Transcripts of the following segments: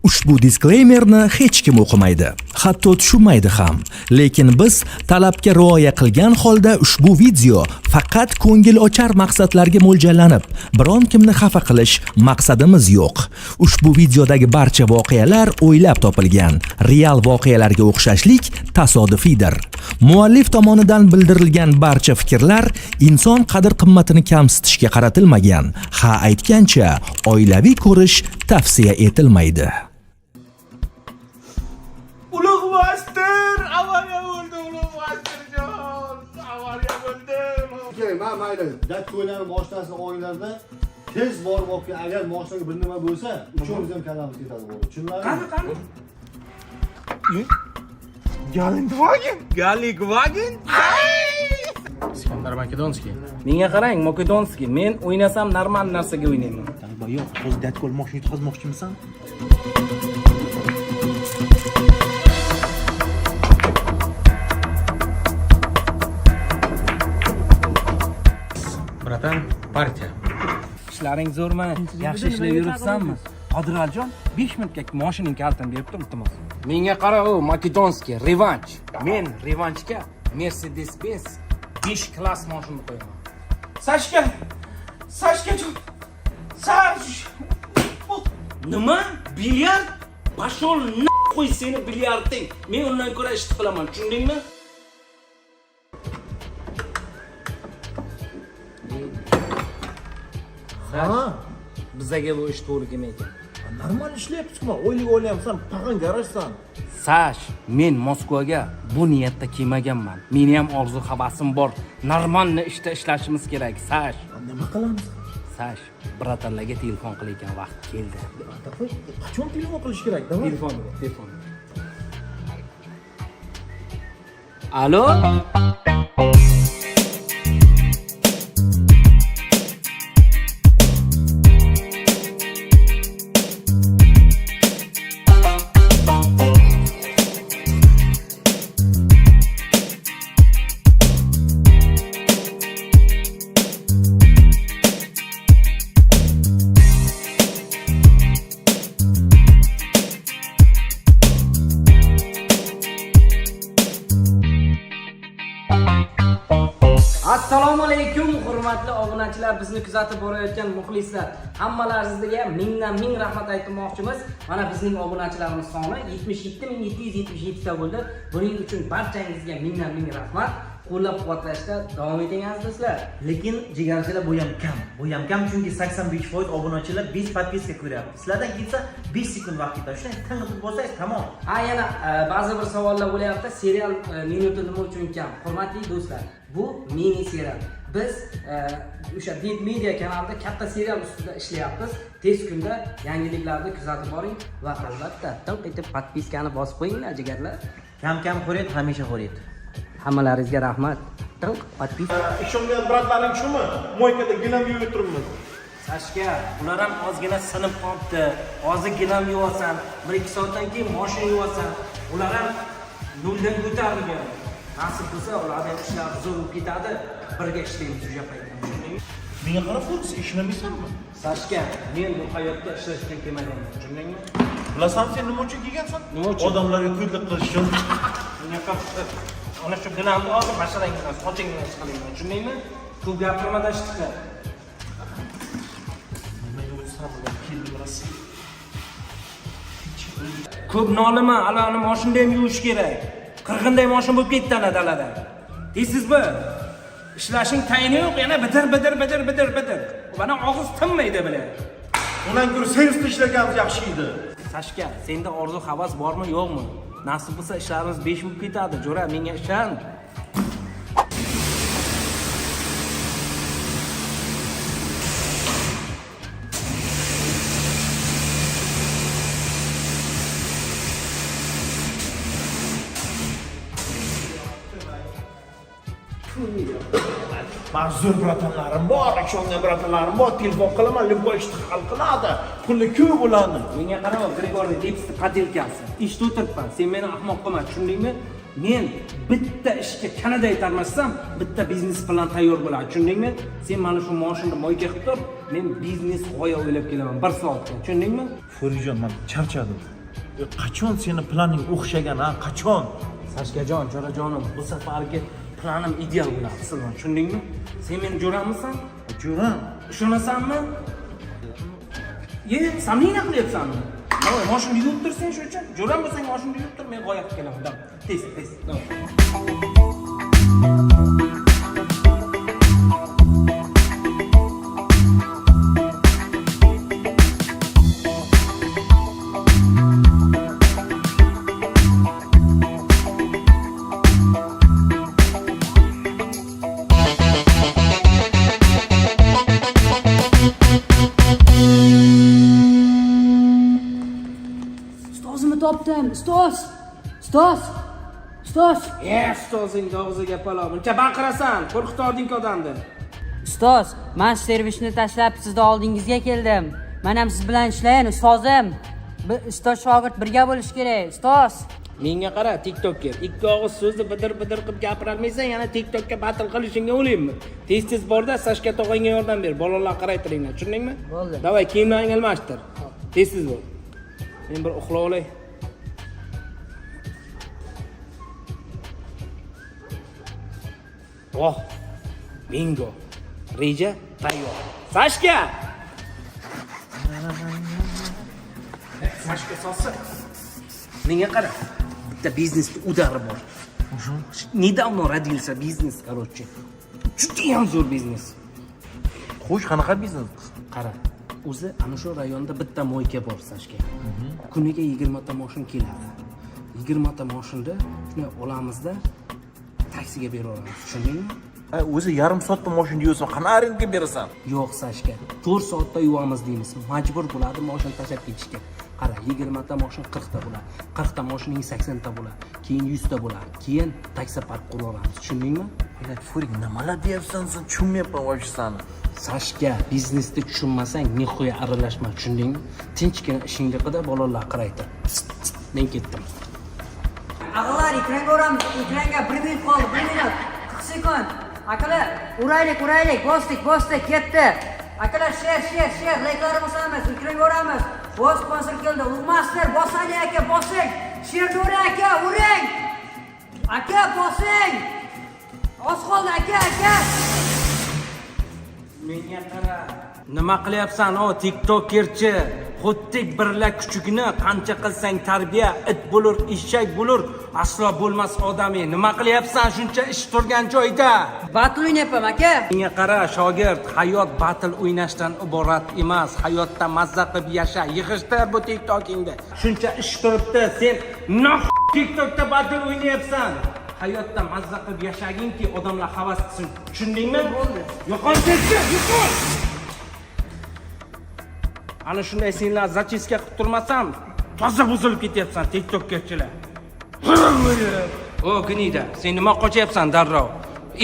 Ushbu diskleymerni hech kim o'qimaydi, hatto tushunmaydi ham. Lekin biz talabga rioya qilgan holda ushbu video faqat ko'ngil ochar maqsadlarga mo'ljallanib, biron kimni xafa qilish maqsadimiz yo'q. Ushbu videodagi barcha voqealar o'ylab topilgan, real voqealarga o'xshashlik tasodifiydir. Muallif tomonidan bildirilgan barcha fikrlar inson qadr-qimmatini kamsitishga qaratilmagan. Ha aytgancha, oilaviy ko'rish tavsiya etilmaydi. Ulug' master avariya bo'ldi, ulug' masterjon, avariya bo'ldi. Kerak, man mayli, dad to'ylarni moshinasini olinglarda tez borib olib kel. Agar moshinaga bir nima bo'lsa, uchovimiz ham kallamiz ketadi bo'ldi. Tushundingmi? Qani, qani? Gelendwagen, Galikwagen. Iskandar Makedonskiy. Menga qarang, Makedonskiy, men o'ynasam normal narsaga o'ynayman. Yo'q, hozir dadkol moshina yutqazmoqchimisan? Братан, partiya. Ishlaring zo'rmi? Yaxshi ishlab yuribsanmi? Qodiraljon, 5 minutga moshining kalitini berib tur, iltimos. Menga qara, u Makedonskiy, revanch. Men revanchga Mercedes-Benz 5 klass moshinani qo'yaman. Sashka, Sashkajon, Sash. Nima? Bilyard? Пошёл нахуй seni bilyarding. Men undan ko'ra ishni qilaman, tushundingmi? Ha, Bizaga bu ish to'g'ri kelmaydi. Normal ishlayapsiz-ku, oylik olyapsan, pag'an garajsan. Sash, men Moskvaga bu niyatda kelmaganman. Meni ham orzu havasim bor. Normalni ishda ishlashimiz kerak, Sash. Nima qilamiz? Sash, братан larga telefon qilayotgan vaqt keldi. Qachon telefon qilish kerak, давай? Telefon, telefon. Alo? Assalomu alaykum hurmatli obunachilar, bizni kuzatib borayotgan muxlislar. Hammalaringizga mingdan ming rahmat aytmoqchimiz. Mana bizning obunachilarimiz soni 77777 ta bo'ldi. Buning uchun barchangizga mingdan ming rahmat. Qo'llab-quvvatlashda davom eting aziz do'stlar. Lekin jigarchilar bu ham kam. Bu ham kam chunki 85% obunachilar 5 подписка ko'ryapti. Sizlardan ketsa 5 sekund vaqt ketadi. Shunday ting'itib bo'lsangiz tamom. Ha, yana ba'zi bir savollar bo'lyapti. Serial minuti nima uchun kam? Hurmatli do'stlar, bu mini serial. Biz o'sha Big Media kanalida katta serial ustida ishlayapmiz. Tez kunda yangiliklarni kuzatib boring va albatta tinq etib подписка ni bosib qo'yinglar, jigarlar. Kam kam xo'raydi, hamisha xo'raydi. Hammalaringizga rahmat. Tinq подписка. Ishongan брат laring shumi? Мойка da gilam yuvib turibmiz. Sashka, ular ham ozgina sinib qolibdi. Hozir gilam yuvasan, 1-2 soatdan keyin mashina yuvasan. Ular ham noldan ko'tarilgan. Nasib bo'lsa, ularni ham ishlari zo'r bo'lib ketadi. Birga ishlaymiz o'sha paytda. Tushundingmi? Menga qarab Fox ishlamaysanmi? Sashka, men bu hayotda ishlashga kelmaganman. Tushundingmi? Bilasan sen nima uchun kelgansan? Nima uchun? Odamlarga ko'zlik qilish uchun. Bunaqa ana shu gilamni hozir basharangdan, sochingdan chiqaringdan. Tushundingmi? Ko'p gapirmadan ish chiqar. Nimaga o'lsam bugun keldim Rossiya. Ko'p nolima, alani mashinada ham yuvish kerak. Qirg'inday mashina bo'lib ketdi ana dalada. Deysizmi? Ishlashing tayini yo'q, yana bidir bidir bidir bidir bidir. Mana og'iz tinmaydi bile. Undan ko'ra servisda ishlaganimiz yaxshi edi. Sashka, senda orzu havas bormi, yo'qmi? Nasib bo'lsa ishlarimiz 5 bo'lib ketadi, jo'ra, menga ishon. Man zo'r братан larim bor, ishongan братан larim bor, telefon qilaman, любой ishni hal qiladi. Puli ko'p ularni. Menga qarama, Grigoriy Lipsni поделка si. Ishda o'tiribman. Sen meni ahmoq qilma, tushundingmi? Men bitta ishga kanaday tarmashsam, bitta biznes plan tayyor bo'ladi, tushundingmi? Sen mana shu moshinni мойка qilib tur, men biznes g'oya o'ylab kelaman bir soatga, tushundingmi? Furijon, man charchadim. Qachon seni planing o'xshagan, ha? Qachon? Sashkajon, jo'rajonim, bu safargi planim ideal bo'ladi, Silvan, tushundingmi? Sen meni jo'rammisan? Jo'ram. Ishonasanmi? Ye, сомнение qilyapsanmi? Давай, moshinni yuvib tur sen shu uchun. Jo'ram bo'lsang moshinni yuvib tur, men g'oya qilib kelaman. Давай, tez, tez. Давай. Ustozimni topdim. Ustoz! Ustoz! Ustoz! Ye, ustozing og'ziga palov. Buncha baqirasan, qo'rqitording odamni. Ustoz, men servisni tashlab sizni oldingizga keldim. Men ham siz bilan ishlayin, ustozim. Ustoz shogird birga bo'lish kerak, ustoz. Menga qara, TikToker. Ikki og'iz so'zni bidir-bidir qilib gapirolmaysan, yana TikTokka battle qilishingga o'ylaymi? Tez-tez borda Sashka tog'angga yordam ber, bolalar qaraytiringlar, tushundingmi? Bo'ldi. Давай, kiyimlaringni almashtir. Tez-tez bo'l. Men bir uxlab olay. Oh, bingo. Reja tayyor. Sashka! Sashka sosi. Menga qara. Bitta biznesda удар i bor. Недавно родился бизнес, короче. Judayam zo'r biznes. Xo'sh, qanaqa biznes? Qara, o'zi ana shu rayonda bitta мойка bor, Sashka. Kuniga 20 ta moshin keladi. 20 ta moshinni shunday olamizda taksiga beraveramiz, tushundingmi? Ay, o'zi yarim soatda mashina yuvsam, qanaqa arendaga berasan? Yo'q, Sashka, 4 soatda yuvamiz deymiz. Majbur bo'ladi moshin tashlab ketishga. Qara, 20 ta moshin 40 ta bo'ladi. 40 ta moshining 80 ta bo'ladi. Keyin 100 ta bo'ladi. Keyin taksopark qurib olamiz, tushundingmi? Блядь, Furik, nimalar deyapsan sen? Tushunmayapman вообще sani. Sashka, biznesni tushunmasang, нихуя aralashma, tushundingmi? Tinchgina ishingni qil-da, bolalar qaraytir. Pst, pst, men ketdim. Ag'alar, ekranga uramiz. Ekranga 1 minut qoldi, 1 minut. 40 sekund. Akalar, uraylik, uraylik. Bosdik, bosdik, ketdi. Akalar, share, share, share, layklarni bosamiz, ekranga uramiz. Voz sponsor keldi. Ulug' master, bosaylik aka, bosing. Sherni uring aka, uring. Aka, bosing. Oz qoldi aka, aka. Menga qara. Nima qilyapsan, o TikTokerchi? Xuddi birla kuchukni qancha qilsang tarbiya, it bo'lur, eshak bo'lur, aslo bo'lmas odami. Nima qilyapsan shuncha ish turgan joyda? Battle o'ynayapman aka. Menga qara, shogird, hayot battle o'ynashdan iborat emas. Hayotda mazza qilib yasha. Yig'ishtir bu TikTokingni. Shuncha ish turibdi, sen nah TikTokda battle o'ynayapsan. Hayotda mazza qilib yashaginki, odamlar havas qilsin. Tushundingmi? Bo'ldi. Yo'qol ketdi, yo'qol. Ana shunday senlar зачистка qilib turmasam, toza buzilib ketyapsan TikTokkerchilar. O, гнида, sen nima qochyapsan darrov?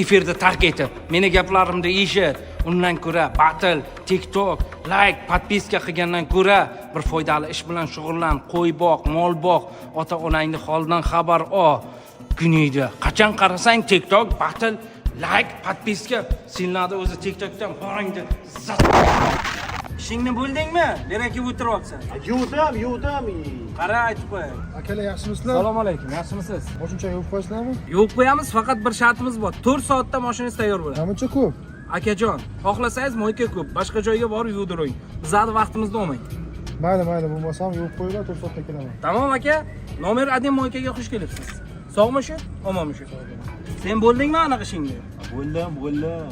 Efirda tark etib, meni gaplarimni eshit. Undan ko'ra battle, TikTok, like, подписка qilgandan ko'ra bir foydali ish bilan shug'ullan, qo'y boq, mol boq, ota-onangni holidan xabar ol. Гнида, qachon qarasang TikTok, battle, like, подписка, senlarni o'zi TikTokdan boringni. Ishingni bo'ldingmi? Bera kelib o'tiryapsan. Yuvdim, yuvdim. Qara, aytib qo'y. Akalar, yaxshimisizlar? Assalomu alaykum, yaxshimisiz? Qo'shimcha yuvib qo'yasizlarmi? Yuvib qo'yamiz, faqat bir shartimiz bor. 4 soatda mashinangiz tayyor bo'ladi. Namuncha ko'p? Akajon, xohlasangiz мойка ko'p, boshqa joyga borib yuvdiring. Bizlarni vaqtimizni olmang. Mayli, mayli, bo'lmasam yuvib qo'yinglar, 4 soatda kelaman. Tamom aka, nomer 1 мойка ga xush kelibsiz. Sog'mi shu? Omonmi shu? Sen bo'ldingmi aniq ishingni? Bo'ldim, bo'ldim.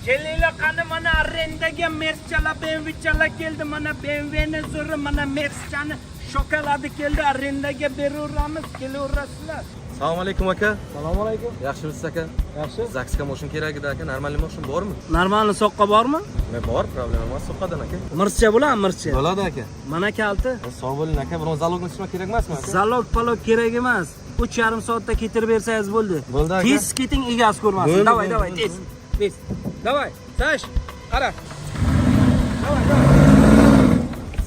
Kelinglar qani, mana arendaga Merchalar, BMWchalar keldi. Mana BMWni zo'ri, mana Merchani shokoladi keldi. Arendaga beraveramiz, kelaverasizlar. Assalomu alaykum aka. Assalomu alaykum. Yaxshimisiz aka? Yaxshi. Zaksga moshin kerak edi aka. Нормальный moshin bormi? Нормальный soqqa bormi? Men bor, problema emas soqqadan aka. Mircha bo'ladimi, mircha? Bo'ladi aka. Mana kalti. Sog' bo'ling aka, biron залог ni tushma kerak emasmi aka? Залог palog kerak emas. 3,5 soatda ketirib bersangiz bo'ldi. Bo'ldi aka. Tez keting, egasi ko'rmasin. Bo'ldi, Давай, bo'ldi, давай, bo'ldi. tez. Tez. Давай, Sash, qara. Давай, давай.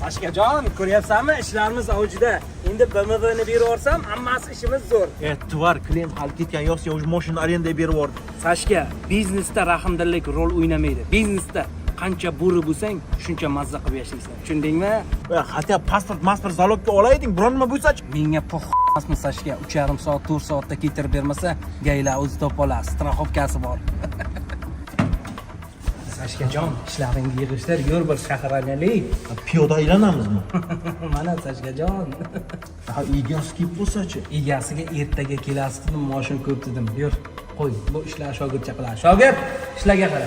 Sashkajon, ko'ryapsanmi? Ishlarimiz avjida. Endi BMW ni berib yuborsam, hammasi ishimiz zo'r. E, тварь, klient hali ketgan yo'q, sen уже mashinani arendaga berib yubording. Sashka, biznesda rahmdillik rol o'ynamaydi. Biznesda qancha bo'ri bo'lsang, shuncha mazza qilib yashaysan. Tushundingmi? E, hatto pasport, pasport залог ga olayding, biron nima bo'lsa-chi? Menga пох emasmi Sashka, 3,5 soat, 4 soatda keltirib bermasa, ГАИ lar o'zi topib oladi, страховка si bor. Sashkajon, ishlaringni yig'ishtir, yur bir shahar aylanaylik. Piyoda aylanamizmi? Mana Sashkajon. Ha, egasi kelib qolsa-chi? Egasiga ertaga kelasiz dedim, moshin ko'p dedim. Yur, qo'y, bu ishlarni shogirdcha qiladi. Shogird, ishlarga qara.